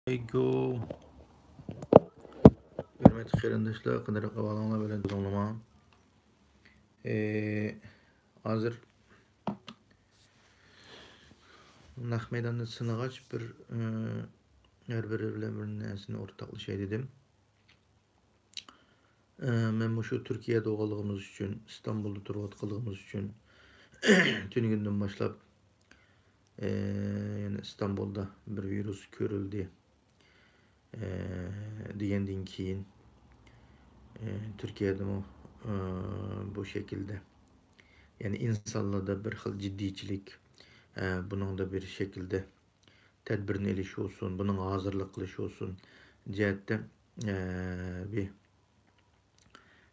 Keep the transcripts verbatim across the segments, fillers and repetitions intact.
ئەلەيكۇم. ھۆرمەتلىك قېرىنداشلار، قانداق ئەھۋالىڭلار بىلەن تۇردۇڭلارمۇ؟ ئى، ھازىر نەق مەيداندا سىنىغاچ بىر، ئى، ھەر بىرى بىلەن بىر نەرسىنى ئورتاقلىشاي دېدىم. ئى، مەن مۇشۇ تۈركىيەدە بولغانلىقىمىز ئۈچۈن، ئىستانبۇلدا تۇرۇۋاتقانلىقىمىز ئۈچۈن، تۈنۈگۈندىن باشلاپ، ئى، يەنە ئىستانبۇلدا بىر ۋىرۇس كۆرۈلدى، ئى، دېگەندىن كېيىن، ئى، تۈركىيەدىمۇ، ئى، بۇ شەكىلدە، يەنى ئىنسانلاردا بىر خىل جىددىيچىلىك، ئى، بۇنىڭدا بىر شەكىلدە تەدبىرنى ئېلىش بولسۇن، بۇنىڭغا ھازىرلىق قىلىش بولسۇن جەھەتتە، ئى، بىر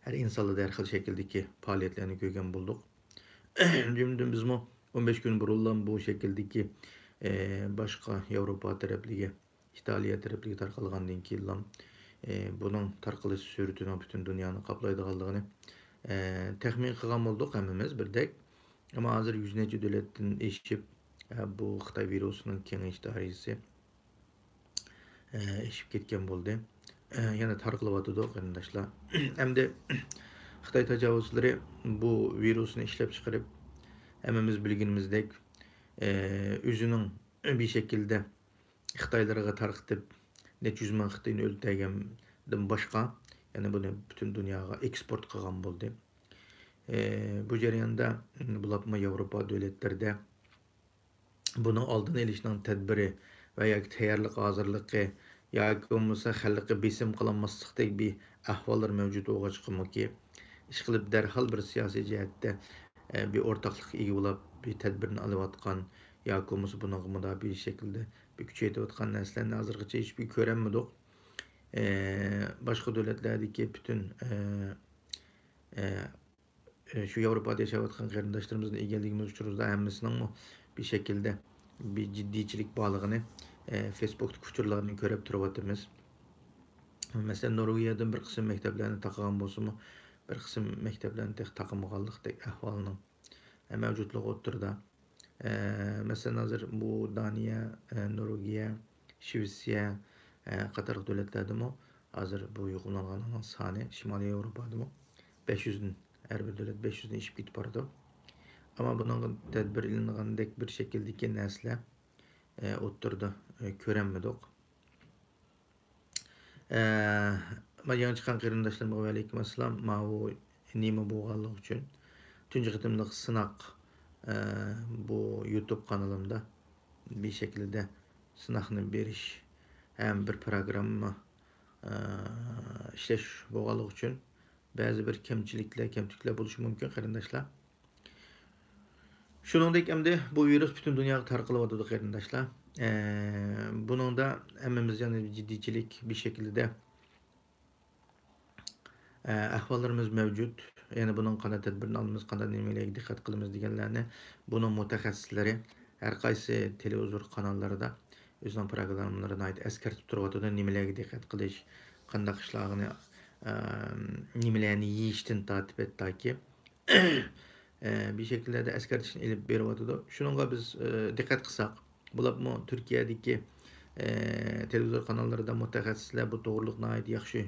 ھەر ئىنسانلاردا ھەر خىل شەكىلدىكى پائالىيەتلەرنى كۆرگەن بولدۇق. جۈملىدىن بىزمۇ ئون بەش كۈن بۇرۇنلا بۇ شەكىلدىكى، ئى، باشقا ياۋروپا تەرەپلىرىگە، ئىتالىيە تەرەپلىرىگە تارقالغاندىن كېيىنلا، ئى، بۇنىڭ تارقىلىش سۈرئىتىنىڭ پۈتۈن دۇنيانى قاپلايدىغانلىقىنى، ئى، تەخمىن قىلغان بولدۇق ھەممىمىز بىردەك. ئەمما ھازىر يۈز نەچچە دۆلەتتىن ئېشىپ، ئە، بۇ خىتاي ۋىرۇسىنىڭ كېڭىيىش دائىرىسى ئېشىپ كەتكەن بولدى. يەنە تارقىلىۋاتىدۇ، قېرىنداشلار. ئەمدى خىتاي تاجاۋۇزچىلىرى بۇ ۋىرۇسنى ئىشلەپچىقىرىپ، ھەممىمىز بىلگىنىمىزدەك، ئۆزىنىڭ بىر شەكىلدە خىتايلارغا تارقىتىپ، نەچچە يۈز مىڭ خىتاينى ئۆلتۈرگەندىن باشقا، يەنە بۇنى پۈتۈن دۇنياغا ئېكسپورت قىلغان بولدى. بۇ جەرياندا بولۇپمۇ ياۋروپا دۆلەتلىرىدە بۇنىڭ ئالدىنى ئېلىشنىڭ تەدبىرى ۋە ياكى تەييارلىق ھازىرلىقى ياكى بولمىسا خەلققە بېسىم قىلالماسلىقتەك بىر ئەھۋاللار مەۋجۇت بولغاچقىمۇكى، ئىشقىلىپ دەرھال بىر سىياسىي جەھەتتە، ئە، بىر ئورتاقلىققا ئىگە بولۇپ، بىر تەدبىرنى ئالىۋاتقان ياكى بولمىسا بۇنىڭغا مۇداپىئە شەكلىدە بىر كۈچەيتىۋاتقان نەرسىلەرنى ھازىرغىچە ھېچبىر كۆرەلمىدۇق. ئە، باشقا دۆلەتلەردىكى پۈتۈن، ئە، ئە، ئە، شۇ ياۋروپادا ياشاۋاتقان قېرىنداشلىرىمىزنى ئىگىلىگىنىمىز ئۇچۇرىمىزدا ھەممىسىنىڭمۇ بىر شەكىلدە بىر جىددىيچىلىك بارلىقىنى، ئە، فېيسبۇكتىكى ئۇچۇرلاردىن كۆرۈپ تۇرۇۋاتىمىز. مەسىلەن، نورۋېگىيەدىن بىر قىسىم مەكتەپلەرنى تاقىغان بولسىمۇ، بىر قىسىم مەكتەپلەرنى تېخى تاقىمىغانلىقتەك ئەھۋالنىڭ، ئە، مەۋجۇتلۇقى ئوتتۇرىدا. ئە، مەسىلەن، ھازىر بۇ دانىيە، ئە، نورۋېگىيە، شىۋېتسىيە، ئە، قاتارلىق دۆلەتلەردىمۇ ھازىر بۇ يۇقۇملانغانلارنىڭ سانى شىمالىي ياۋروپادىمۇ بەش يۈزدىن، ھەر بىر دۆلەت بەش يۈزدىن ئېشىپ كېتىپ بارىدۇ. ئەمما بۇنىڭغا تەدبىر ئېلىنغاندەك بىر شەكىلدىكى نەرسىلەر، ئە، ئوتتۇرىدا، ئە، كۆرەلمىدۇق. ئە، مانا يېڭى چىققان قېرىنداشلىرىمغا ۋەئەلەيكۇم ئەسسالام. ماۋۇ نېمە بولغانلىقى ئۈچۈن تۇنجى قېتىملىق سىناق، ئە، بۇ يۇتۇب قانىلىمدا بىر شەكىلدە سىناقنى بېرىش ھەم بىر پىروگرامما، ئە، ئىشلەش بولغانلىقى ئۈچۈن بەزى بىر كەمچىلىكلەر، كەمتۈكلەر بولۇشى مۇمكىن، قېرىنداشلار. شۇنىڭدەك ئەمدى بۇ ۋىرۇس پۈتۈن دۇنياغا تارقىلىۋاتىدۇ، قېرىنداشلار. ئە، بۇنىڭدا ھەممىمىز يەنە جىددىيچىلىك بىر شەكىلدە، ئە، ئەھۋاللىرىمىز مەۋجۇت. يەنە بۇنىڭ قانداق تەدبىرىنى ئالىمىز، قانداق نېمىلەرگە دىققەت قىلىمىز دېگەنلەرنى بۇنىڭ مۇتەخەسسىسلىرى ھەر قايسى تېلېۋىزور قاناللىرىدا ئۆزىنىڭ پروگراممىلىرىدا ناھايىتى ئەسكەرتىپ تۇرۇۋاتىدۇ، نېمىلەرگە دىققەت قىلىش، قانداق ئىشلارنى، ئە، نېمىلەرنى يېيىشتىن تارتىپ ھەتتاكى، ئە، بىر شەكىللەردە ئەسكەرتىشنى ئېلىپ بېرىۋاتىدۇ. شۇنىڭغا بىز، ئە، دىققەت قىلساق، بولۇپمۇ تۈركىيەدىكى، ئە، تېلېۋىزور قاناللىرىدا مۇتەخەسسىسلەر بۇ توغرىلىق ناھايىتى ياخشى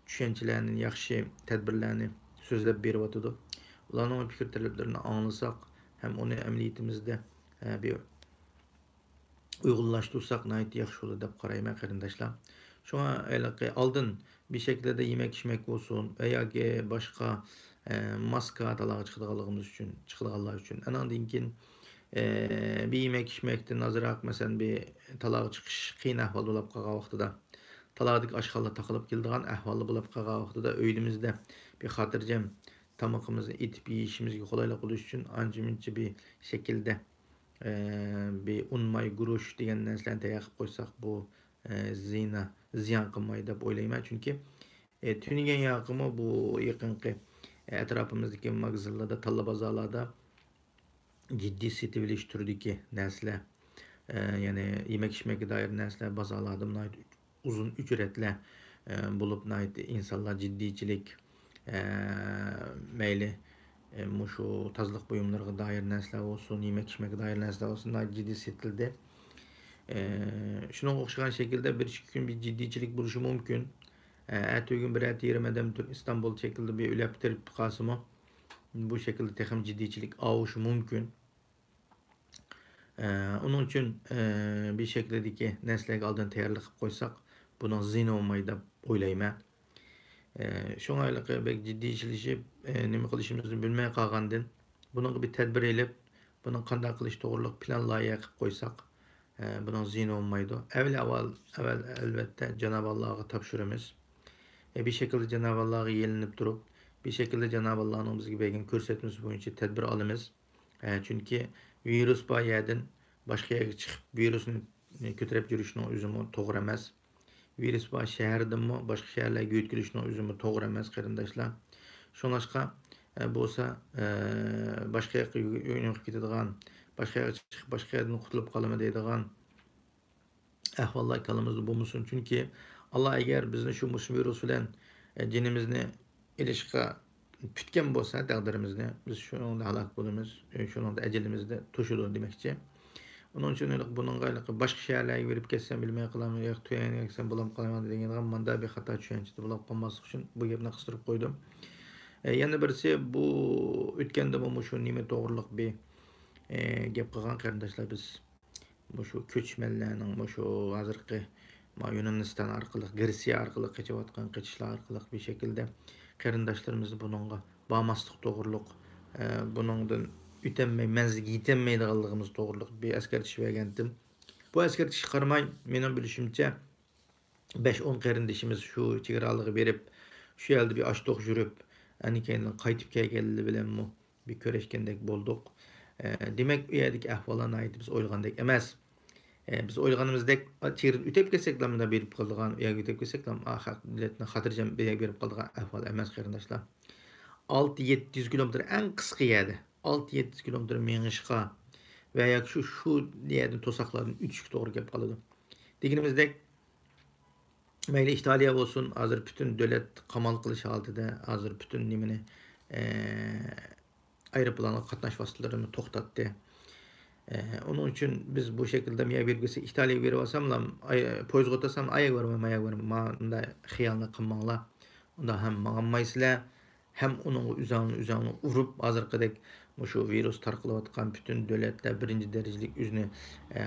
چۈشەنچىلەرنى، ياخشى تەدبىرلەرنى سۆزلەپ بېرىۋاتىدۇ. ئۇلارنىڭ پىكىر تەلەپلىرىنى ئاڭلىساق ھەم ئۇنى ئەمەلىيىتىمىزدە، ئە، بىر ئۇيغۇنلاشتۇرساق ناھايىتى ياخشى بولىدۇ دەپ قارايمەن، قېرىنداشلار. شۇڭا ھېلىقى ئالدىن بىر شەكىلدە يېمەك-ئىچمەك بولسۇن ۋە ياكى باشقا، ئە، ماسكا تالاغا چىقىدىغانلىقىمىز ئۈچۈن، چىقىدىغانلار ئۈچۈن. ئانىڭدىن كېيىن، ئە، بىر يېمەك-ئىچمەكتىن ئازراق، مەسىلەن، بىر تالاغا چىقىش قىيىن ئەھۋالدا بولۇپ قالغان ۋاقتىدا، تالاغىدىكى ئاشخانىلار تاقىلىپ كېلىدىغان ئەھۋالدا بولۇپ قالغان ۋاقتىدا، ئۆيىمىزدە بىر خاتىرجەم تامىقىمىزنى ئېتىپ يېيىشىمىزگە قولايلىق بولۇش ئۈچۈن ئانچە-مۇنچە بىر شەكىلدە ئە، بىر ئۇن، ماي، گۇرۇچ دېگەن نەرسىلەرنى تەييار قىلىپ قويساق، بۇ، ئە، زىيىنى، زىيان قىلمايدۇ دەپ ئويلايمەن. چۈنكى، ئە، تۈنىگەن ياقىمۇ بۇ يېقىنقى، ئە، ئەتراپىمىزدىكى ماگىزىنلاردا، تاللا بازارلاردا جىددىي سېتىۋېلىش تۈرىدىكى نەرسىلەر، ئە، يەنى يېمەك-ئىچمەككە دائىر نەرسىلەر بازارلاردا ناھايىتى ئۇزۇن ئۆچىرەتلەر، ئە، بولۇپ، ناھايىتى ئىنسانلار جىددىيچىلىك، ئە، مەيلى، ئە، مۇشۇ تازىلىق بۇيۇملىرىغا دائىر نەرسىلەر بولسۇن، يېمەك-ئىچمەككە دائىر نەرسىلەر بولسۇن، ناھايىتى جىددىي سېتىلدى. ئە، شۇنىڭغا ئوخشىغان شەكىلدە بىر ئىككى كۈن بىر جىددىيچىلىك بولۇشى مۇمكىن. ئە، ئەتىگۈن بىرەر يېرىم ئادەم تۇرۇپ ئىستانبۇل شەكلىدە بىر ئۆلۈپ تېرىپ قالسىمۇ، بۇ شەكىلدە تېخىمۇ جىددىيچىلىك ئاۋۇشى مۇمكىن. ئە، ئۇنىڭ ئۈچۈن، ئە، بىر شەكىلدىكى نەرسىلەرگە ئالدىن تەييارلىق قىلىپ قويساق، بۇنىڭ زىيىنى بولماي دەپ ئويلايمەن. ئە، شۇڭا ھېلىقى بەك جىددىيچىلىشىپ، ئە، نېمە قىلىشىمىزنى بىلمەي قالغاندىن، بۇنىڭغا بىر تەدبىر ئېلىپ، بۇنىڭ قانداق قىلىش توغرۇلۇق پىلان لايىھە قىلىپ قويساق، ئە، بۇنىڭ زىيىنى بولمايدۇ. ئەۋۋەل ئاۋۋال، ئەۋۋەل ئەلۋەتتە جانابى ئاللاغا تاپشۇرىمىز. ئە، بىر شەكىلدە جانابى ئاللاغا يېلىنىپ تۇرۇپ، بىر شەكىلدە جانابى ئاللانىڭ بىزگە بەرگەن كۆرسەتمىسى بويىچە تەدبىر ئالىمىز. ئە، چۈنكى ۋىرۇس بار يەردىن باشقا يەرگە چىقىپ، ۋىرۇسنى كۆتۈرۈپ يۈرۈشنىڭ ئۆزىمۇ توغرا ئەمەس. ۋىرۇس بار شەھەردىنمۇ باشقا شەھەرلەرگە يۆتكىلىشنىڭ ئۆزىمۇ توغرا ئەمەس، قېرىنداشلار. شۇڭلاشقا، ئە، بولسا، ئە، باشقا ياققا يۆ-، يۆنىلىپ كېتىدىغان، باشقا ياققا چىقىپ، باشقا يەردىن قۇتۇلۇپ قالىمەن دەيدىغان ئەھۋاللار كاللىمىزدا بولمىسۇن. چۈنكى ئاللا ئەگەر بىزنى شۇ مۇشۇ ۋىرۇس بىلەن، ئە، جېنىمىزنى ئېلىشقا پۈتكەن بولسا تەقدىرىمىزنى، بىز شۇنىڭدا ھالاك بولىمىز، ئە، شۇنىڭدا ئەجىلىمىزدە توشىدۇ دېمەكچى. ئۇنىڭ ئۈچۈن ھېلىقى بۇنىڭغا ھېلىقى باشقا شەھەرلەرگە بېرىپ كەتسەم بىلمەي قالامەن، ياكى تۈەنگە كەتسەم بولام قالىمەن دېگەن ماندا بىر خاتا چۈشەنچىدە بولۇپ قالماسلىق ئۈچۈن بۇ گەپنى قىستۇرۇپ قويدۇم. ئە، يەنە بىرسى، بۇ ئۆتكەندىمۇ مۇشۇ نېمە توغرۇلۇق بىر، ئە، گەپ قىلغان قېرىنداشلار، بىز مۇشۇ كۆچمەنلەرنىڭ مۇشۇ ھازىرقى ما يۇنانىستان ئارقىلىق، گرېتسىيە ئارقىلىق قېچىۋاتقان قېچىشلار ئارقىلىق بىر شەكىلدە قېرىنداشلىرىمىزنى بۇنىڭغا بارماسلىق توغرۇلۇق، ئە، بۇنىڭدىن ئۆتەلمەي، مەنزىلگە يېتەلمەيدىغانلىقىمىز توغرۇلۇق بىر ئەسكەرتىش بەرگەنتىم. بۇ ئەسكەرتىشكە قارىماي، مېنىڭ بىلىشىمچە، بەش-ئون قېرىندىشىمىز شۇ چېگرالىققا بېرىپ، شۇ يەردە بىر ئاچ-توق يۈرۈپ، ئەنە كەينىدىن قايتىپ كەلگەنلىرى بىلەنمۇ بىر كۆرۈشكەندەك بولدۇق. ئە، دېمەك، ئۇ يەردىكى ئەھۋاللار ناھايىتى بىز ئويلىغاندەك ئەمەس. ئە، بىز ئويلىغىنىمىزدەك چېگرىدىن ئۆتۈپ كەتسەكلا مۇنداق بېرىپ قالىدىغان، ئۇ يەرگە ئۆتۈپ كەتسەكلا، ئا، خەق مىللەتنى خاتىرجەم بىر يەرگە بېرىپ قالىدىغان ئەھۋال ئەمەس، قېرىنداشلار. ئالتە يەتتە يۈز كىلومېتىر ئەڭ قىسقا يەردە، ئالتە يەتتە يۈز كىلومېتىر مېڭىشقا ۋە ياكى شۇ، شۇ يەردىن توساقلاردىن ئۆتۈشكە توغرا كەپ قالىدۇ. دېگىنىمىزدەك، مەيلى ئىتالىيە بولسۇن، ھازىر پۈتۈن دۆلەت قامال قىلىش ھالىتىدە، ھازىر پۈتۈن نېمىنى، ئە، ئايروپىلانلىق قاتناش ۋاسىتىلىرىنى توختاتتى. ئە، ئۇنىڭ ئۈچۈن بىز بۇ شەكىلدە مايا بېرىپ كەتسە، ئىتالىيەگە بېرىۋالساملا، ئاي-، پويىزغا ئولتۇرسام، ئاياغ بېرىمەن، ماياغ بېرىمەن، مانداق خىيالنى قىلماڭلار. ئۇنداق ھەم ماڭالمايسىلەر، ھەم ئۇنىڭغا ئۆزۈڭنى ئۆزۈڭنى ئۇرۇپ، ھازىرقىدەك مۇشۇ ۋىرۇس تارقىلىۋاتقان پۈتۈن دۆلەتلەر بىرىنچى دەرىجىلىك ئۆزىنى، ئە،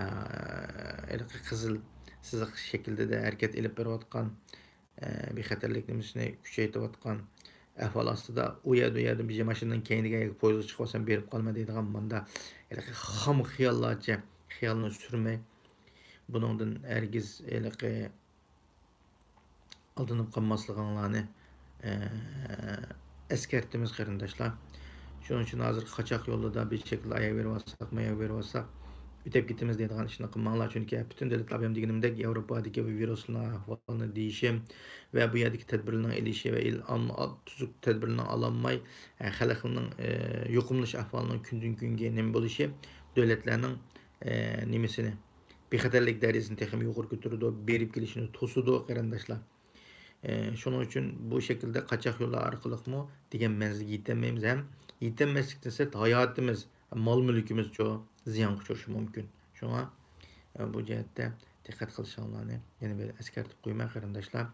ھېلىقى قىزىل سىزىق شەكلىدە ھەرىكەت ئېلىپ بېرىۋاتقان، ئە، بىخەتەرلىك نېمىسىنى كۈچەيتىۋاتقان ئەھۋال ئاستىدا، ئۇ يەردە، ئۇ يەردىن بىر ماشىنىدىن كەينىگە پويىزغا چىقىۋالسام بېرىپ قالىمەن دەيدىغان ماندا ھېلىقى خام خىياللارچە خىيالنى سۈرمەي، بۇنىڭدىن ھەرگىز ھېلىقى ئالدىنىپ قالماسلىقىڭلارنى، ئە، ئەسكەرتىمىز، قېرىنداشلار. شۇنىڭ ئۈچۈن ھازىرقى قاچاق يولىدا بىر شەكىلدە ئاياغ بېرىۋالساق، ماياغ بېرىۋالساق، ئۆتۈپ كېتىمىز دەيدىغان ئىشنى قىلماڭلار. چۈنكى پۈتۈن دۆلەت ئاپيام دېگىنىمدەك ياۋروپادىكى بۇ ۋىرۇسنىڭ ئەھۋالىنى دېيىشىم ۋە بۇ يەردىكى تەدبىرلەرنىڭ ئېلىشى ۋە ئىل-، ئام-، تۈزۈك تەدبىرلەرنىڭ ئالالماي، ئە، خەلقنىڭ، ئە، يۇقۇملىنىش ئەھۋالىنىڭ كۈندىن كۈنگە نېمە بولۇشى دۆلەتلەرنىڭ، ئە، نېمىسىنى، بىخەتەرلىك دەرىجىسىنى تېخىمۇ يۇقىرى كۆتۈرىدۇ، بېرىپ كېلىشىنى توسىدۇ، قېرىنداشلار. ئى، شۇنىڭ ئۈچۈن بۇ شەكىلدە قاچاق يوللار ئارقىلىقمۇ دېگەن مەنزىلگە يېتەلمەيمىز ھەم يېتەلمەسلىكتىن سىرت ھاياتىمىز، مال-مۈلكىمىزچۇ زىيانغا ئۇچرىشى مۇمكىن. شۇڭا، ئى، بۇ جەھەتتە دىققەت قىلىشىڭلارنى يەنە بىر ئەسكەرتىپ قويىمەن، قېرىنداشلار.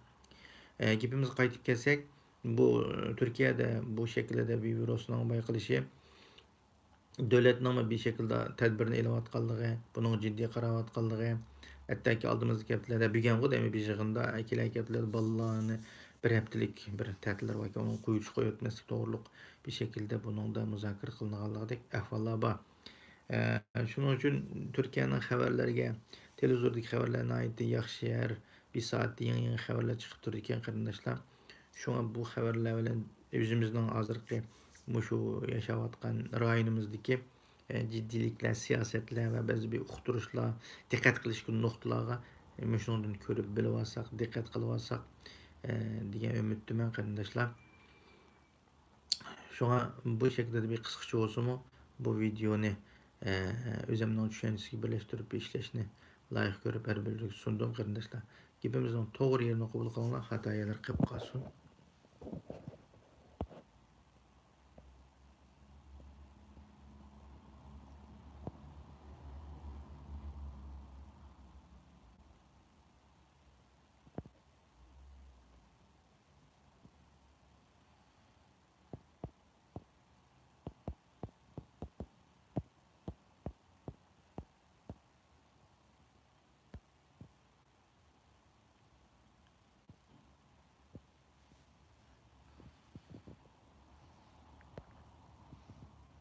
ئى، گېپىمىزگە قايتىپ كەلسەك، بۇ، ئى، تۈركىيەدە بۇ شەكىلدە بىر ۋىرۇسنىڭ بايقىلىشى، دۆلەتنىڭمۇ بىر شەكىلدە تەدبىرنى ئېلىۋاتقانلىقى، بۇنىڭغا جىددىي قاراۋاتقانلىقى، ھەتتاكى ئالدىمىزدىكى ھەپتىلەردە بۈگۈنغۇ دەيمەن بىر يىغىندا، كېلەركى ھەپتىلەردە بالىلارنى بىر ھەپتىلىك بىر تەتىللەر باركەن، ئۇنىڭغا قويۇش قويۇۋەتمەسلىك توغرۇلۇق بىر شەكىلدە بۇنىڭدا مۇزاكىرە قىلىنغانلىقىدەك ئەھۋاللار بار. ئە، شۇنىڭ ئۈچۈن تۈركىيەنىڭ خەۋەرلىرىگە، تېلېۋىزوردىكى خەۋەرلەر ناھايىتى ياخشى، ھەر بىر سائەتتە يېڭى، يېڭى خەۋەرلەر چىقىپ تۇرىدىكەن، قېرىنداشلار. شۇڭا بۇ خەۋەرلەر بىلەن ئۆزىمىزنىڭ ھازىرقى مۇشۇ ياشاۋاتقان رايونىمىزدىكى، ئە، جىددىيلىكلەر، سىياسەتلەر ۋە بەزى بىر ئۇقتۇرۇشلار، دىققەت قىلىشلىق نۇقتىلارغا، ئە، مۇشۇنىڭدىن كۆرۈپ بىلىۋالساق، دىققەت قىلىۋالساق، ئە، دېگەن ئۈمىدتىمەن، قېرىنداشلار. شۇڭا بۇ شەكىلدە بىر قىسقىچە بولسىمۇ بۇ ۋىدېئونى، ئە، ئۆزۈمنىڭ چۈشەنچىسىگە بىرلەشتۈرۈپ ئىشلەشنى لايىق كۆرۈپ ھەر بىرىگە سۇندۇم، قېرىنداشلار. گېپىمىزنىڭ توغرا يېرىنى قوبۇل قىلىڭلار، خاتا يەرلەر قېلىپ قالسۇن.